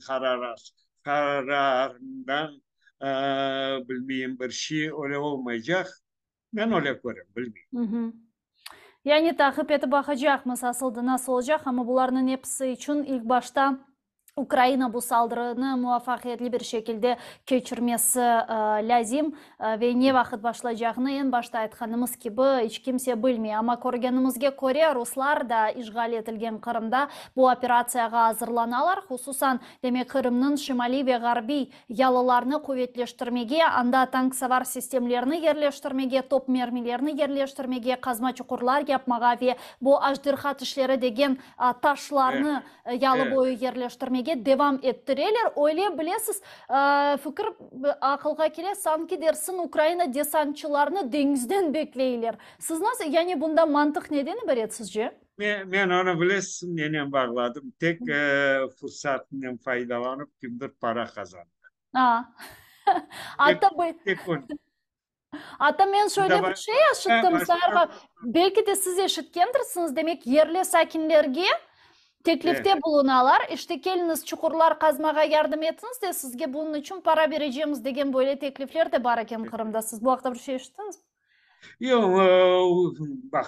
qararından, bilmeyim, bir şey öyle olmaycaq. Men öyle körem, bilmeyim. Yani taqip etip baqacaqmız, asıl da nasıl olacaq, amma bularnıñ episi içün ilk başta. Ukraina bu saldırını muvafaqiyetli bir şekilde keçirmesi lâzim ve ne vaqıt başlaycağını eñ başta aytqanımız kibi iç kimse bilmey. Amma körgenimizge köre, ruslar da işğal etilgen Qırımda bu operatsiyağa azırlanalar, hususan, demek, Qırımnıñ şimaliy ve ğarbiy yalılarını quvetleştirmege, anda tanksavar sistemlerini yerleştirmege, top mermilerini yerleştirmege, qazma çuqurlar yapmağa ve bu ajderha tişleri degen taşlarnı yalı boyu yerleştirmege devam ettireler. Öyle, bilesiz, fikir aqılğa kele, sanki dersiñ Ukraina desantçılarını deñizden bekleyler. Siz nasıl, yani bunda mantıq neden ibaret sizce? Men onı, bilesiz, nenen bağladım? Tek fırsatından faydalanıp, kimdir para qazandı. Atta Atta men şöyle bir şey eşittim, Sayrğa, belki de siz eşitkendirsiñiz, demek, yerli sakinlerge teklifte bulunalar, işte, keliñiz, çuqurlar qazmağa yardım etiñiz de, sizge bunıñ içün para berecemiz degen böyle teklifler de bar eken Qırımda. Siz bu aqta bir şey eşittiñizmi? Yoq, baq,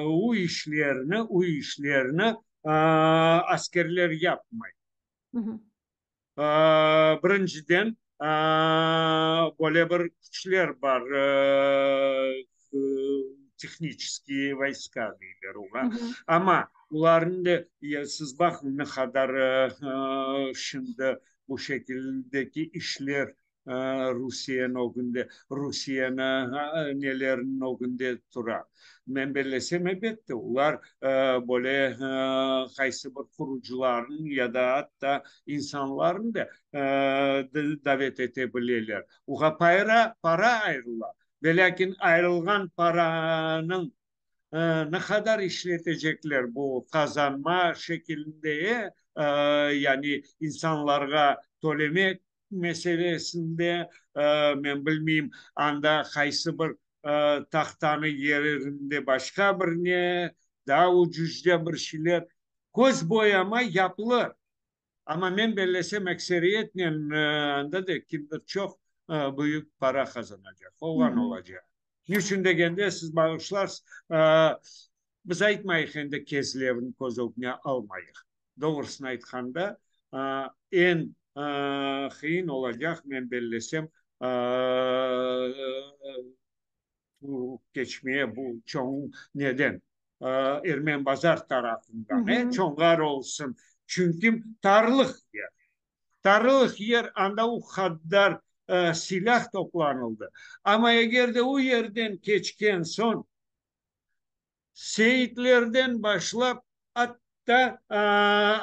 o işlerni, o işlerni askerler yapmay. Birinciden, böyle bir küçler bar, tehniçeskiye voyska deyler oña. Amma olarnıñ da, siz baqıñ, ne qadar şimdi bu şekildeki işler Rusiyeniñ ögünde, Rusiyeniñ neleriniñ ögünde tura. Men bellesem, elbette, olar böyle qaysı bir qurucılarnıñ ya da atta insanlarnı da davet ete bileler. Oğa para, para ayırıla, velâkin ayırılğan paranıñ ne qadar işletecekler bu qazanma şekilinde, yani insanlarğa tölemek meselesinde, men bilmeyim, anda qaysı bir tahtanı yerinde başqa bir ne, daa ucuzca bir şeyler, köz boyama yapılır. Amma men bellesem, ekseriyetnen anda da kimdir çoq büyük para qazanacaq, olğan olacaq. Niçün degende, siz bağışlarsız, biz aytmayıq endi Kezlevni köz ögüne almayıq. Doğrusını aytqanda, eñ qıyın olacaq, men bellesem, keçmeye bu çoñ neden, Ermenbazar tarafından, Çoñğar olsun, çünki tarlıq yer. Tarlıq yer, anda o qadar silâh toplanıldı. Amma eger de o yerden keçken soñ, Seyitlerden başlap atta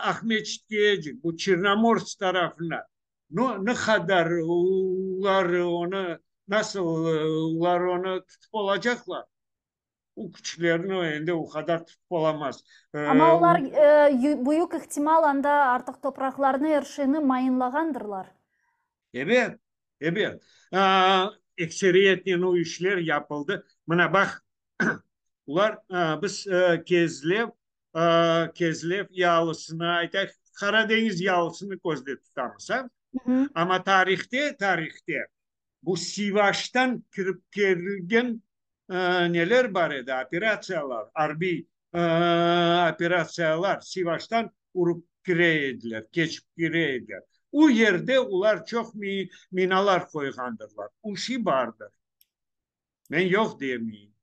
Aqmeçitkecik, bu Çernomorsk tarafına, no, ne qadar olar onı, nasıl olar onı tutıp olacaqlar? O küçlerini endi o qadar tutıp olamaz. Amma olar, büyük ihtimal, anda artıq topraqlarnı, er şeyni mayınlağandırlar. Ebet, ebet. Ekseriyetnen o işler yapıldı. Mına baq, Olar, biz Kezlev, Kezlev yalısını aytayıq, Qara deñiz yalısını közde tutamız, a? Amma tarihte, tarihte bu Sivaştan kirip kelgen neler bar edi, operatsiyalar, arbiy operatsiyalar Sivaştan urıp kire ediler, keçip kire ediler. O yerde olar çoq minalar qoyğandırlar, o şey bardır. Men yoq demeyim.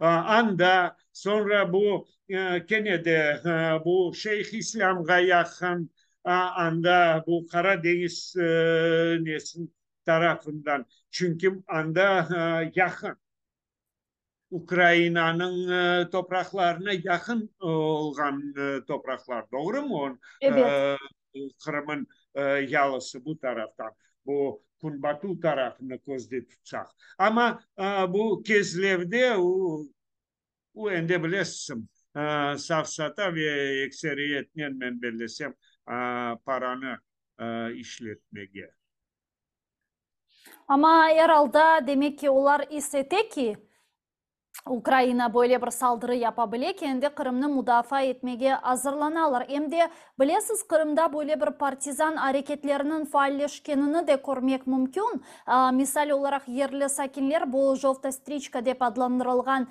Anda, soñra bu kene de bu Şeyh-İslâmğa yaqın, anda bu Qara deñiz nesin tarafından, çünki anda yaqın, Ukrainanıñ topraqlarına yaqın olğan topraqlar, doğrumı? Ebet. Qırım'ın yalısı bu taraftan, bu künbatu tarafını közde tutsaq. Amma bu Kezlevde o, endi bilesiñ, safsata ve ekseriyetnen, men bellesem, paranı işletmege. Amma er alda, demek ki, olar is ete ki, Ukraina böyle bir saldırı yapa bile, kendi Qırımnı mudafaa etmege azırlanalar. Em de, bilesiz, Qırımda böyle bir partizan areketleriniñ faalleşkenini de körmek mümkün. Misal olaraq, yerli sakinler bu jovta striçka dep adlandırılğan.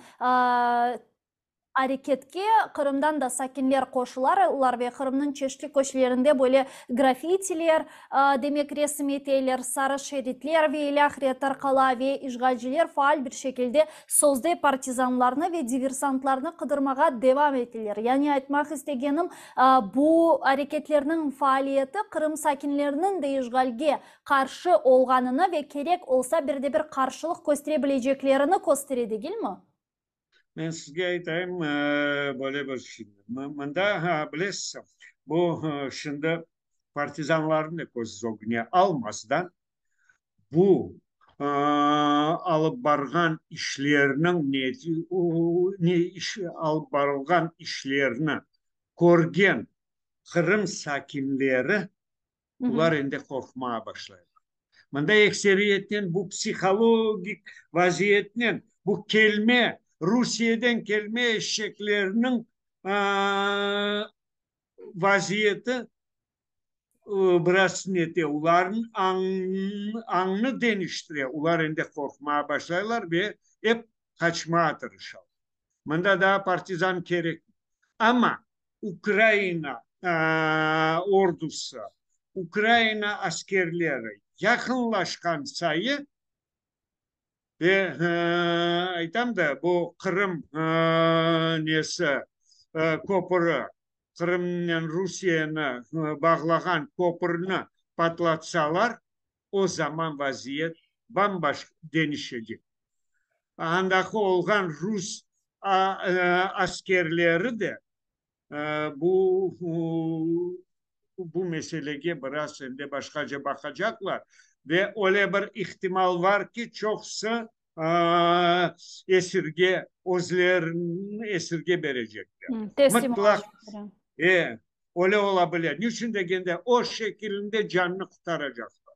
Areketke Qırımdan da sakinler qoşularlar ve Qırımnıñ çeşitli köşelerinde böyle grafitiler, demek, resim eteler, sarı şeritler ve ilâhre tarqala ve işğalciler faal bir şekilde sözde partizanlarnı ve diversantlarnı qıdırmağa devam eteler. Yani aytmaq istegenim, bu areketlerniñ faaliyeti Qırım sakinleriniñ de işğalge qarşı olğanını ve kerek olsa bir de bir qarşılıq köstere bileceklerini köstere, degilmi? Men sizge aytayım böyle bir şey. Mında, bilesiz, bu şimdi partizanlarnı da köz ögüne almazdan, bu alıp barğan işlerniñ alıp barılğan işlerni körgen Qırım sakinleri Olar endi qorqmağa başlaylar. Mında ekseriyetten bu psihologik vaziyetnen, bu kelme, Rusiyeden kelme eşeklerniñ vaziyeti biraz nete, olarnıñ añını deñiştire, olar endi qorqmağa başlaylar ve ep qaçmağa tırışalar. Mında daa partizan kerekmey. Amma Ukraina ordusı, Ukraina askerleri yaqınlaşqan sayı, ve aytam da, bu Qırım nesi, köpüri, Qırımnen Rusiyeni bağlağan köpürni patlatsalar, o zaman vaziyet bam-başqa deñişecek. Andaki olğan rus askerleri de bu bu meselege biraz endi başqaca baqacaqlar ve öyle bir ihtimal bar ki, çoqusı esirge, özlerini esirge berecekler. Teslim olacaqlar. E, öyle ola bile. Niçün degende, o şekilinde canını qurtaracaqlar.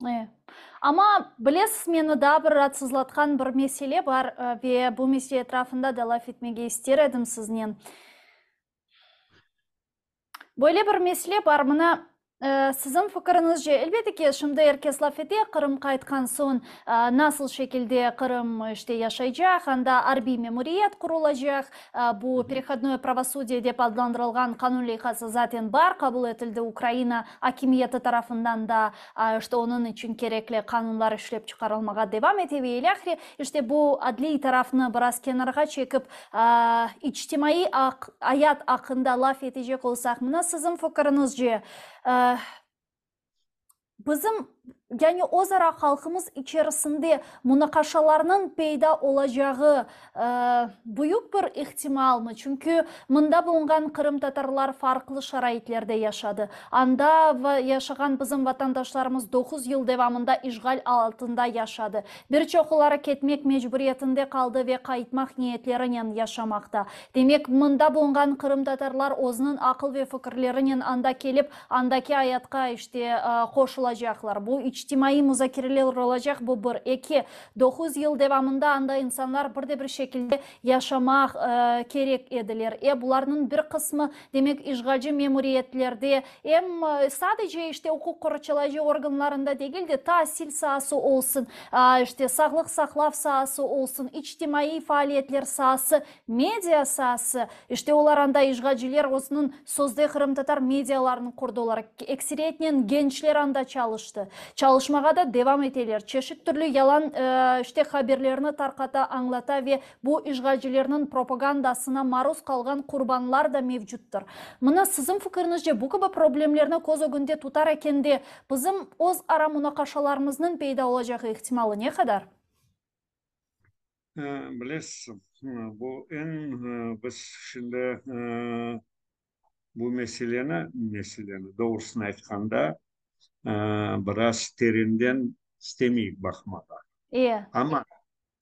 E. Amma, bilesiz, meni daa bir raatsızlatqan bir mesele bar ve bu mesele etrafında da laf etmege ister edim siznen. Böyle bir mesele bar, mına, siziñ fikiriñizce, elbette ki, şimdi er kes laf ete, Qırım qaytqan soñ nasıl şekilde Qırım, işte, yaşaycaq, anda arbiy memuriyet qurulacaq, bu perehodnoye pravosudie dep adlandırılğan qanun leyhası zaten bar, qabul etildi Ukraina akimiyeti tarafından da, işte, onıñ içün kerekli qanunlar işlep çıqarılmağa devam ete ve ilâhre. İşte, bu adliy tarafnı biraz kenarğa çekip, İçtimaiy ayat aqqında laf etecek olsaq, mına siziñ fikiriñizce, bizim, yani özara halqımız içerisinde munaqaşalarnıñ peyda olacağı büyük bir ihtimalmı? Çünki mında bulunğan qırımtatarlar farqlı şaraitlerde yaşadı. Anda yaşağan bizim vatandaşlarımız doquz yıl devamında işğal altında yaşadı. Bir çoquları ketmek mecburiyetinde qaldı ve qaytmaq niyetlerinen yaşamaqta. Demek, mında bulunğan qırımtatarlar özüniñ aqıl ve fikirlerinen anda kelip, andaki ayatqa, işte, qoşulacaqlar. Bu içtimaiy muzakereler olacaq, bu bir. Eki, 9 yıl devamında anda insanlar bir de bir şekilde yaşamaq kerek ediler. E, bularnıñ bir qısmı, demek, işğalci memuriyetlerde, em sadece, işte, uquq qorçalayıcı organlarında degil de, tasil saası olsun, işte, sağlıq saqlav saası olsun, içtimaiy faaliyetler saası, media saası, işte, olar anda işğalciler özüniñ sözde qırımtatar medialarını qurdular, ekseriyetnen gençler anda çalıştı, çalışmağa da devam eteler, çeşit türlü yalan, işte, haberlerni tarqata, añlata ve Bu işğalcilerniñ propagandasına maruz qalğan qurbanlar da mevcuttır. Mına, siziñ fikiriñizce, bu kibi problemlerni köz ögünde tutar ekende, bizim öz ara munaqaşalarımıznıñ peyda olacağı ihtimalı ne qadar? Bilesiz, bu eñ biz şimdi bu meseleni, meseleni, doğrusını aytqanda, biraz terenden istemeyik baqmağa. Amma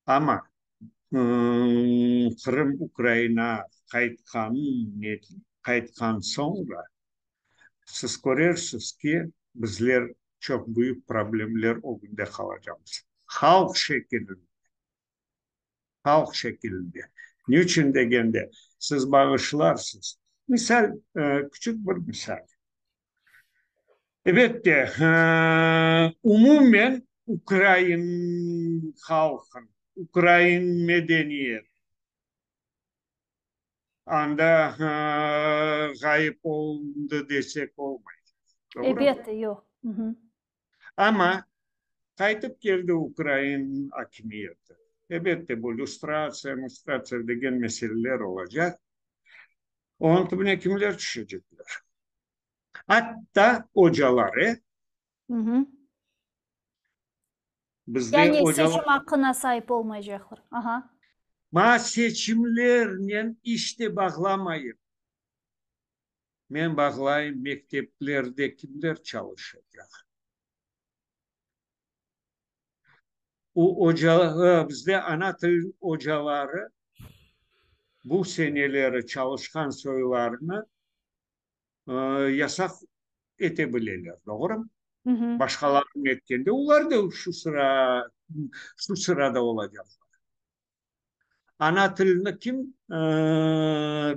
Amma Qırım Ukraina qaytqan soñra, siz körersiz ki, bizler çoq büyük problemler ögünde qalacamız, halq şekilinde, halq şekilinde. Ne içün degende, siz bağışlarsız, misal, küçük bir misal. Elbette, umumen ukrain halqın, ukrain medeniyet. Anda ğayıp olundı desek olmaycaq. Doğru mı? Elbette, yoq. Amma qaytıp keldi ukrain akimiyeti. Elbette, bu lüstratsiya, müstratsiya degen meseleler olacaq. Onıñ tübüne kimler tüşecekler? Atta ocalar, e? Bizde Yani ocalar. seçim aqqına saip olmaycaqlar. Aha. Ma seçimlernen iş de bağlamayım. Men bağlayım, mekteplerde kimler çalışacaq? O oca, bizde ana til ocaları bu seneleri çalışqan soylarını yasaq ete bileler, doğrumı? Başqalarınıñ etkende, olar da şu sıra, şu sırada olacaqlar. Ana tilini kim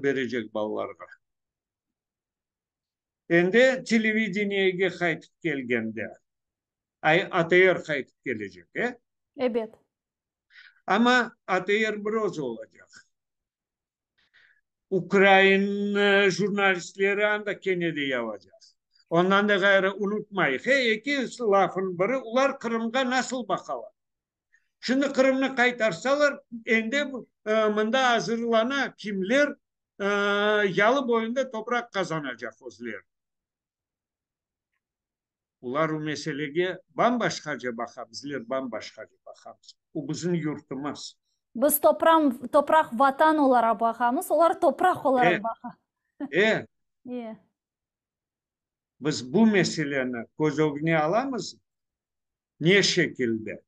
berecek balalarğa? Endi televideniyege qaytıp kelgende, ATR qaytıp kelecek, e? Ebet. Amma ATR bir özü olacaq. Ukrain jurnalistleri anda kene de yavacaq. Ondan da ğayrı, unutmayıq, he, eki lafın biri, olar Qırımğa nasıl baqalar? Şimdi Qırımnı qaytarsalar, endi mında azırlana kimler yalı boyunda topraq qazanacaq özleri. Olar o meselege bam-başqaca baqa, bizler bam-başqaca baqamız. O bizim yurtumız. Biz topram, topraq Vatan olaraq baqamız, olar topraq olaraq E, baqa. e. E. Biz bu meseleni köz ögüne alamızmı? Ne şekilde?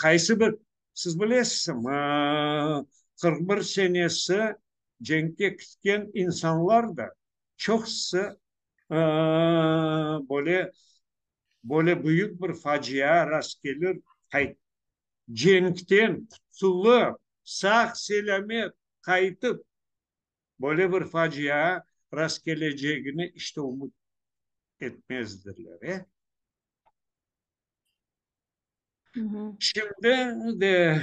Qaysı bir, siz bilesizmi, 41 senesi cenkke ketken insanlar da çoqusı böyle, böyle büyük bir facia rastkelir, cenkten qutulıp, sağ-selâmet qaytıp, böyle bir facia rastkelecegini iç te ümüt etmezdirler, e? Şimdi de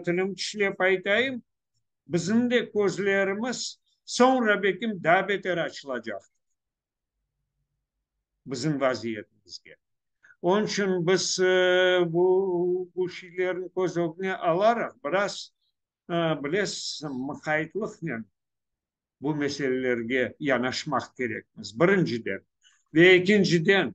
tilim tişlep aytayım, bizim de közlerimiz soñra belkim daa beter açılacaqtır bizim vaziyetimizge. Onıñ içün biz bu bu şeylerni köz ögüne alaraq, biraz, bilesiz, mıqaytlıqnen bu meselelerge yanaşmaq kerekmiz, birinciden. Ve ekinciden,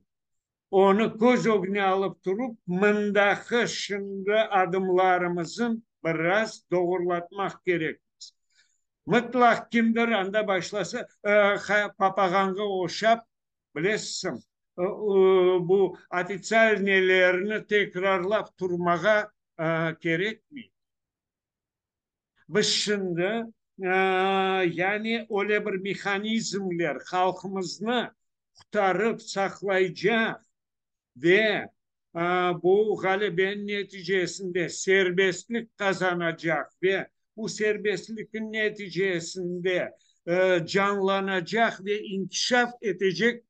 Onı köz ögüne alıp turup, mındaqı şimdi adımlarımızın biraz doğurlatmaq kerekmiz. Mıtlaq kimdir anda başlasa, papağanğa oşap, bilesiñ, bu ofitsial nelerni tekrarlap turmağa kerekmey. Biz şimdi, yani öyle bir mehanizmler halqımıznı qurtarıp saqlaycaq ve bu ğalebeniñ neticesinde serbestlik qazanacaq ve bu serbestlikniñ neticesinde canlanacaq ve inkişaf etecek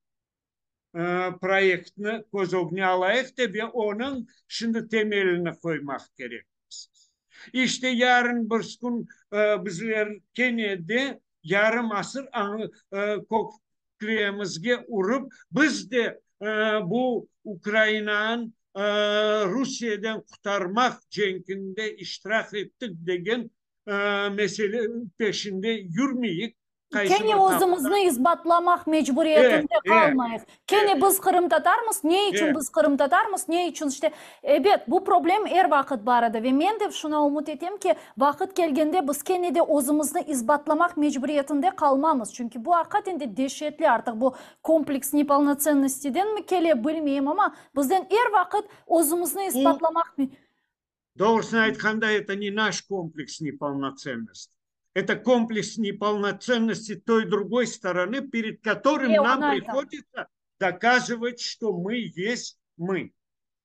proyektni köz ögüne alayıq da ve onıñ şimdi temelini qoymaq kerekmiz. İşte, yarın birsi kün bizler kene de yarım asır köküreğimizge urıp, biz de bu Ukrainanı Rusiyeden qurtarmaq cenkinde iştirak ettik degen mesele peşinde yürmeyik, Qaysı Kene özümizni isbatlamaq mecburiyetinde qalmayıq. Kene biz qırımtatarmız, ne içün biz qırımtatarmız, ne içün işte. Ebet, bu problem er vaqıt bar edi ve men de şuna ümüt etem ki, vaqıt kelgende biz kene de özümizni isbatlamaq mecburiyetinde qalmamız. Çünki bu aqiqaten de deşetli artıq bu kompleks nepolnotsennostidenmi kele, bilmeyim, amma bizden er vaqıt özümizni isbatlamaq. Doğrusını aytqanda, eto ne naş kompleks nepolnotsennosti. Eto kompleks nepolnotsennosti toy drugoy storony, pered kotorım nam prihoditsa dokazıvat, çto mı est mı.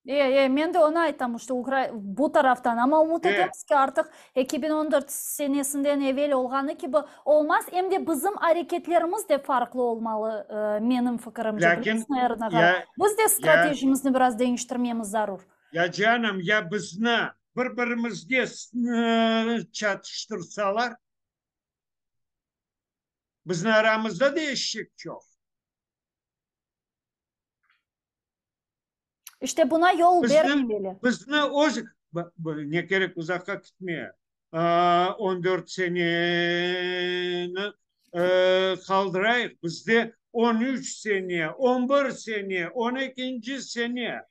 E, e, men de onı aytam, işte bu taraftan. Amma ümüt etemiz ki, artıq 2014 senesinden evel olğanı kibi olmaz. Em de bizim areketlerimiz de farqlı olmalı, menim fikirimce. Lâkin, Biz de stratejimizni biraz deñiştirmemiz zarur. Ya canım, ya bizni bir-birimizge çatıştırsalar? Bizni aramızda da eşek çoq. İşte buña yol bermemeli. Bizni öz, ne kerek uzaqqa ketmeye, 14 seneni qaldırayıq, bizde 13 sene, 11 sene, 12-nci sene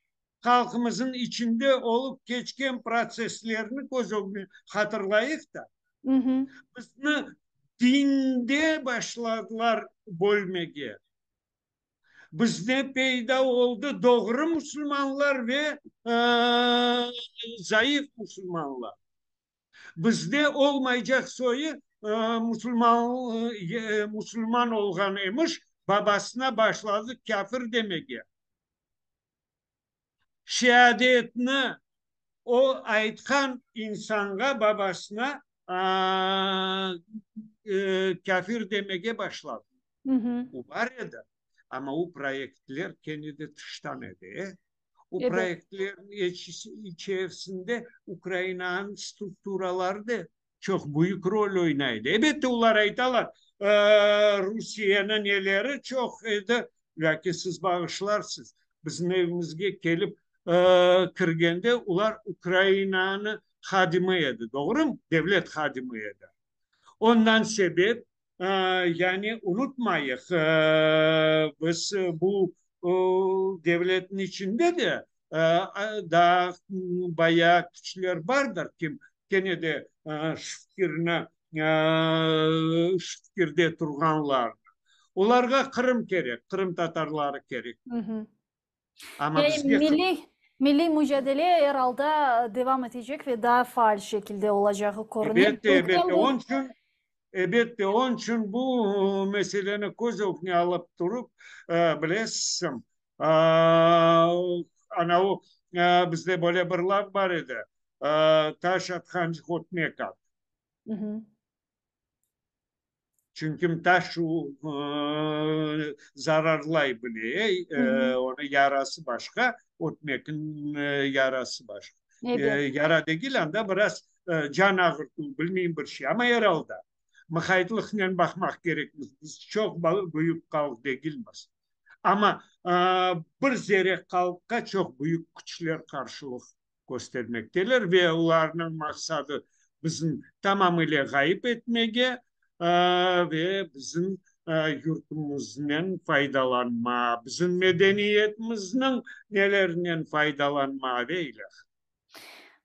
halqımızın içinde olıp keçken protsesslerni köz ögüne hatırlayıq da. Bizni dinde başladılar bölmege. Bizde peyda oldı doğru musulmanlar ve zayıf musulmanlar. Bizde olmaycaq soyu musulman olğan emiş, babasına başladı kâfir demege. Şeadetni o aytqan insanğa, babasına kâfir demege başladı. O bar edi, amma o proyektler kene de tıştan edi, e. O proyektlerniñ içerisinde Ukrainanıñ strukturaları da çoq büyük rol oynaydı. Elbette, olar aytalar, Rusiyeniñ neleri çoq edi, lâkin siz bağışlarsız, bizim evimizge kelip kirgende olar Ukrainanıñ hadimi edi, doğrumı? Devlet hadimi edi. Ondan sebep, yani unutmayıq, biz bu devletniñ içinde de daa bayağı küçler bardır, kim kene de şu fikirni, şu fikirde turğanlar. Olarğa Qırım kerek, qırımtatarları kerek. Amma bizge. Milliy, milliy mücadele er alda devam etecek ve daa faal şekilde olacağı körüne. Elbette, elbette. Onıñ içün, elbette, onıñ içün bu meseleni köz ögüne alıp turıp, bilesiñ, ana o, bizde böyle bir laf bar edi, taş atqance ötmek at. Çünki taş zararlay bile, onıñ yarası başqa, ötmekniñ yarası başqa. Yara degil, anda biraz can ağırtuv, bilmeyim bir şey, amma er alda mıqaytlıqnen baqmaq kerekmiz, biz çoq büyük halq degilmiz. Amma bir zere halqqa çoq büyük küçler qarşılıq köstermekteler ve olarnıñ maqsadı bizni tamamıle ğayıp etmege ve bizim yurtumıznen faydalanma, bizim medeniyetimizniñ nelerinen faydalanma ve ilâhre.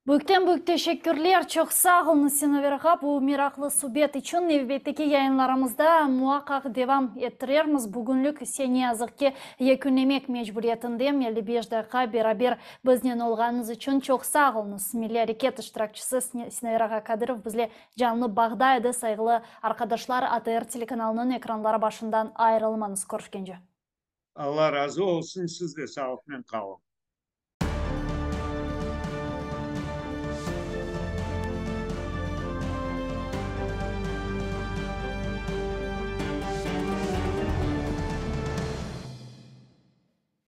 Büyükten-büyük teşekkürler, çoq sağ oluñız, Sinaver ağa, bu meraqlı subet içün. Nevbetteki yayınlarımızda muaqqaq devam ettirermiz. Bugünlik ise, ne yazıq ki, yekünlemek mecburiyetindem. 55 daqiqa beraber biznen olğanıñız içün çoq sağ oluñız. Milliy areket iştirakçisi Sinaver ağa Kadırov bizle canlı bağda edi. Sayğılı arqadaşlar, ATR telekanalınıñ ekranları başından ayırılmañız. Körüşkence. Alla razı olsun, siz de sağlıqnen qalıñ.